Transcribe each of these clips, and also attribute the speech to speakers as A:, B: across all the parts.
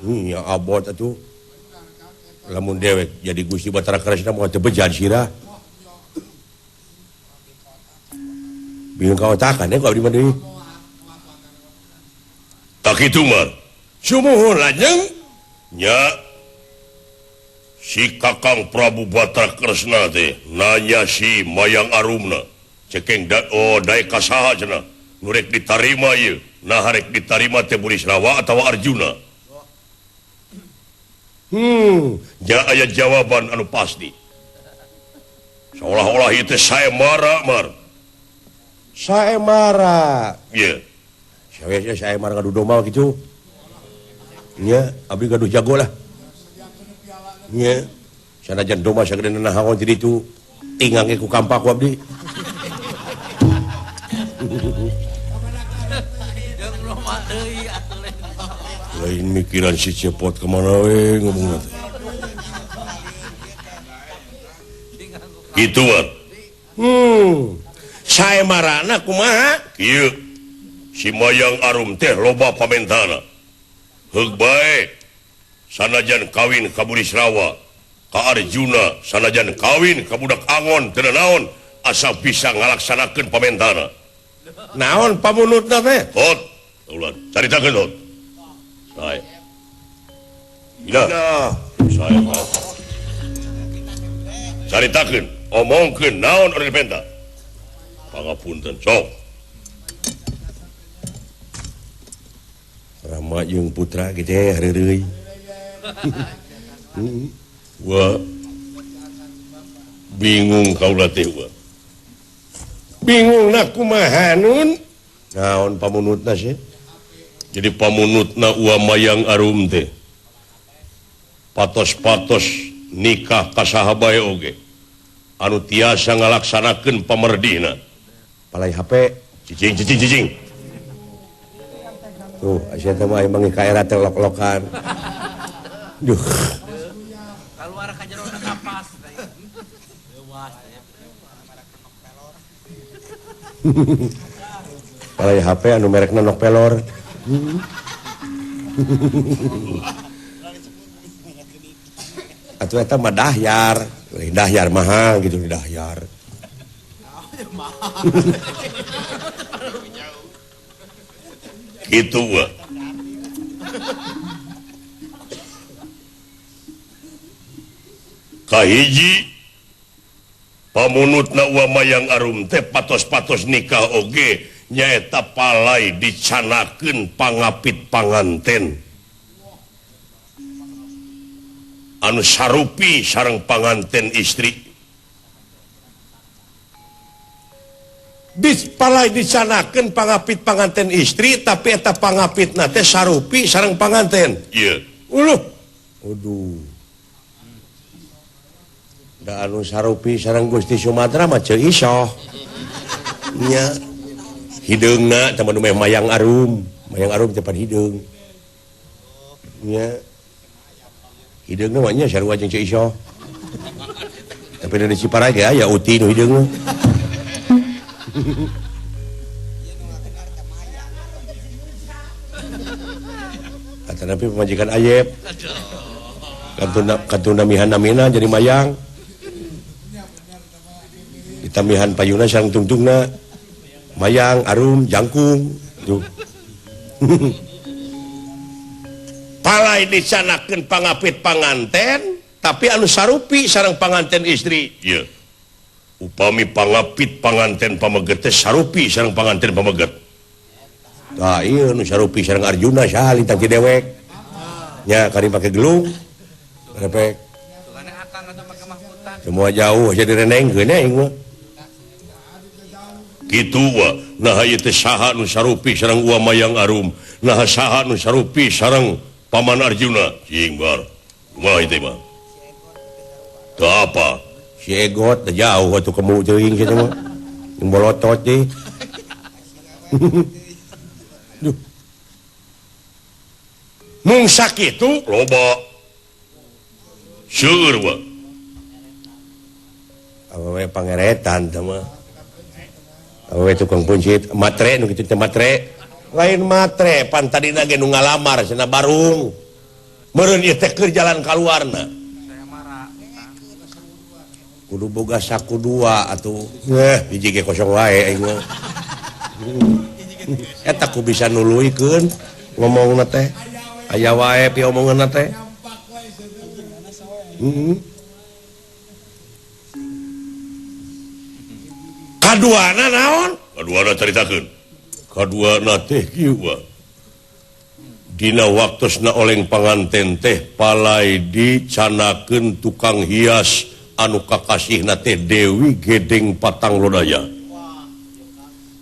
A: Ya abot atuh. Lamun dewek jadi Gusti Batara Kresna moal teu bejan sirah. Bingung kaotakan ku abdi mah deui.
B: Tak kitu mah.
A: Sumuhun lajeng
B: nya si Kakang Prabu Batara Kresna teh nanya si Mayang Arumna. Cekeng da oh daek ka saha cenah? Nu rek ditarima ieu. Nah rek ditarima teh Burisrawa atawa Arjuna. Ja aya jawaban anu pasti. Seolah-olah ieu teh saemara mar.
A: Saemara.
B: Ieu.
A: Sae saemara ngadu domba kitu. Nya, abdi gaduh jago lah. Nya, sanajan domba sagede nahaon ti ditu, tingang ge ku kampak ku abdi.
B: Lain mikiran si Cepot kemana we ngomongna teh. Kitu mah.
A: Saemarana kumaha?
B: Kieu. Si Mayang Arum teh loba pamentana. Heug bae sanajan kawin ka Burisrawa, ka Arjuna, sanajan kawin ka budak angon teu naon asa bisa ngalaksanakeun pamentana.
A: Naon pamunutna teh?
B: Hot, ulah caritakeun hot. Saya. Gila. Saya. Caritakeun, omongkeun naon anu dipenta. Pangapunten, sok.
A: Rama jeung putra gitu ya, heureuy.
B: Wah. Bingung kaula teh wa.
A: Bingung na kumaha nun? Naon pamunutna sih?
B: Jadi pamunutna Ua Mayang Arum teh patos-patos nikah ka saha bae oge anu tiasa ngalaksanakeun pamerdihna.
A: Palai HP
B: cicing cicing cicing.
A: Tuh, sia teh mah emang ka era teh lok-lokan. Duh.
C: Kaluar ka jero kapas. Leuwas.
A: Palai HP anu merekna nok pelor. Atuh eta mah dahyar, lain dahyar mahal gitu dahyar.
B: Kitu wa. Kahiji pamunutna Ua Mayang Arum teh patos-patos nikah oge nyaeta palai dicanakeun pangapit panganten anu sarupi sareng panganten istri.
A: Palai dicanakeun pangapit panganten istri tapi eta pangapitna teh sarupi sareng panganten.
B: Ieu.
A: Uluh. Aduh. Da anu sarupi sareng Gusti Sumatera mah ceu isoh. Nya. Hideungna teh mah nu Mayang Arum. Mayang Arum teh pan hideung. Nya. Hideungna mah nya sarua jeung ceu isoh. Tapi dari Ciparai ge aya uti nu hideung. Kata nabi pemajikan ayep kantuna mihan namina jadi mayang ditamihan payuna sareng tungtungna mayang arum jangkung tuh. Palai dicanakeun pangapit panganten tapi anu sarupi sareng panganten istri.
B: Ieu. Upami pangapit panganten pameget teh sarupi sareng panganten pameget.
A: Tah ieu nu sarupi sareng Arjuna saha lintang ti dewek. Nya kari pake gelung. Repek. Semua jauh jadi renengkeun aing mah.
B: Kitu wa, nah ieu teh saha nu sarupi sareng Ua Mayang Arum, nah saha nu sarupi sareng Paman Arjuna. Cing bar. Kumaha ieu teh mah? Teu apa?
A: Si egot teh jauh atuh kemu teuing kitu mah. Jeung bolotot teh. Duh.
B: Mung sakitu loba. Seueur wa.
A: Awewe pangeretan teh mah. Awewe tukang puncit, matre nu kitu teh matre. Lain matre, pan tadina ge nu ngalamar cenah barung. Meureun ieu teh keur jalan kaluarna. Kudu boga saku dua atuh. Hiji ge kosong wae aing mah. Eta ku bisa nuluykeun ngomongna teh. Aya wae pi omonganna teh. Kaduana naon?
B: Kaduana caritakeun. Kaduana teh kieu Dina waktosna oleng panganten teh palai dicanakeun tukang hias anu kakasihna teh Dewi Gedeng Patang Lodaya.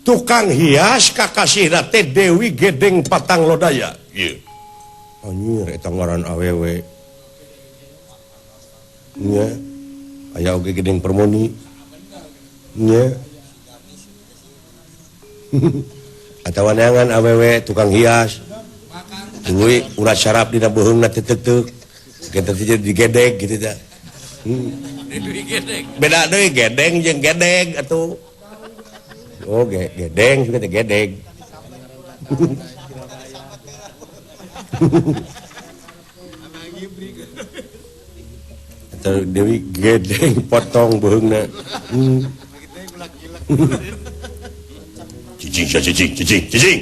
A: Tukang hias kakasihna teh Dewi Gedeng Patang Lodaya.
B: Ieu.
A: Anjir eta ngaran awewe. Nya aya oge Gedeng Permoni. Nya. Atawa neangan awewe tukang hias. Tuluy urat saraf dina beuheungna teh teuteuh. Kita teh digedeg gitu tah. Beda deui gedeng jeung gedeg atuh. Oh, gedeng juga teh gedeg. Atau Dewi gedeng potong beuheungna.
B: Cicing, cicing, cicing, cicing.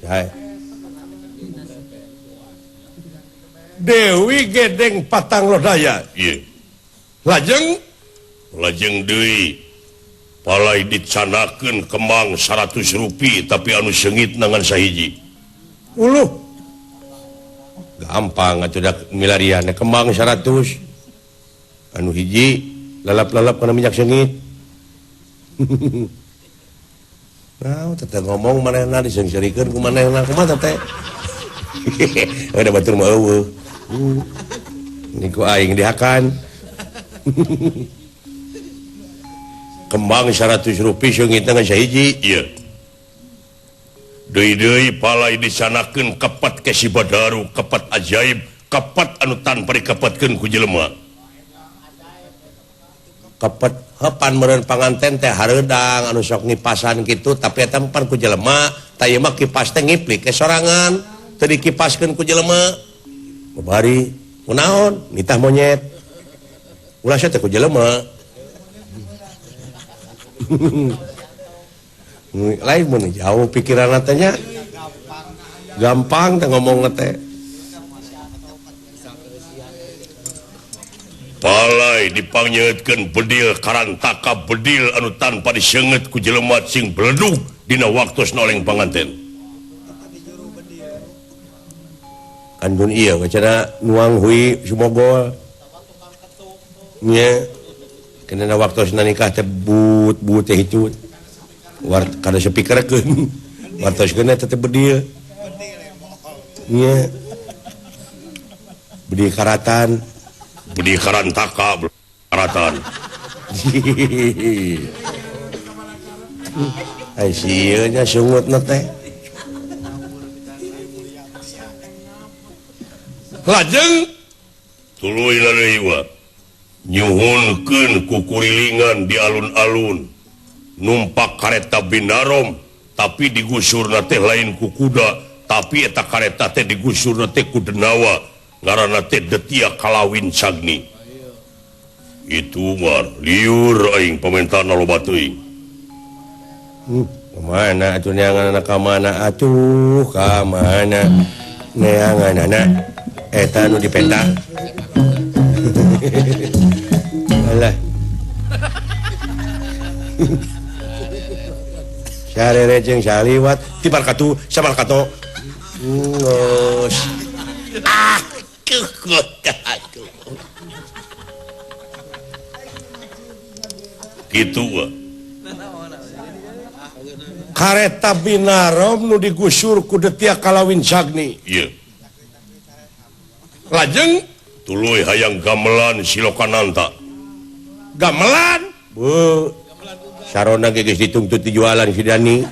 A: Hai. Dewi Gedeng Patang Lodaya.
B: Ieu.
A: Lajeng
B: lajeng deui palai dicanakeun kembang 100 rupiah tapi anu seungit nangan sahiji.
A: Uluh. Gampang atuh da milarian kembang 100. Anu hiji lalap-lalap kana minyak seungit. Nah, teteh ngomong manehna diseungseurikeun ku manehna kumaha teh? Ada batur mah eueuh. Niku aing dihakan.
B: Kembang 100 rupiah seungitna ngan sahiji. Ieu. Deui-deui palai disanakeun kepat ke si Badaru, kepat ajaib, kepat anu tanpa dikepatkeun ku jelema.
A: Kepet hepan meureun panganten teh hareudang anu sok ngipasan kitu tapi eta pan ku jelema, tah ieu mah kipas teh ngiplik ke sorangan, teu dikipaskeun ku jelema. Babari kunaon nitah monyet. Ulah sia teh ku jelema. Lain mun jauh pikiranna teh nya. Gampang teh ngomongna teh.
B: Palai dipangnyeuetkeun bedil karantaka bedil anu tanpa diseungeut ku jelema sing beledug dina waktosna oleng panganten.
A: Andun ieu cenah nuang hui sumogol. Nya kena waktosna nikah teh but-but teh hitut. War kada speakerkeun. Wartoskeun eta teh bedil. Nya bedil karatan.
B: Budi karantaka karatan.
A: Ai sieun nya sungutna teh.
B: Lajeng tuluy deui wa nyuhunkeun kukurilingan di alun-alun numpak kareta Binarom tapi digusurna teh lain ku kuda tapi eta kareta teh digusurna teh ku denawa ngaranna teh Detia Kalawin Sagni. Itu mar liur aing pamentana loba teuing.
A: Kamana atuh neanganna ka mana atuh ka mana neanganana eta nu dipenta. Alah. Sarere jeung saliwat tibar katu sabar kato. Geus. Ah
B: gitu
A: kareta Binarom nu digusur ku Detia Kalawin Sagni.
B: Ieu.
A: Lajeng
B: tuluy hayang gamelan Silokananta.
A: Gamelan? Bu. Sarona ge geus ditungtut dijualan si Dani.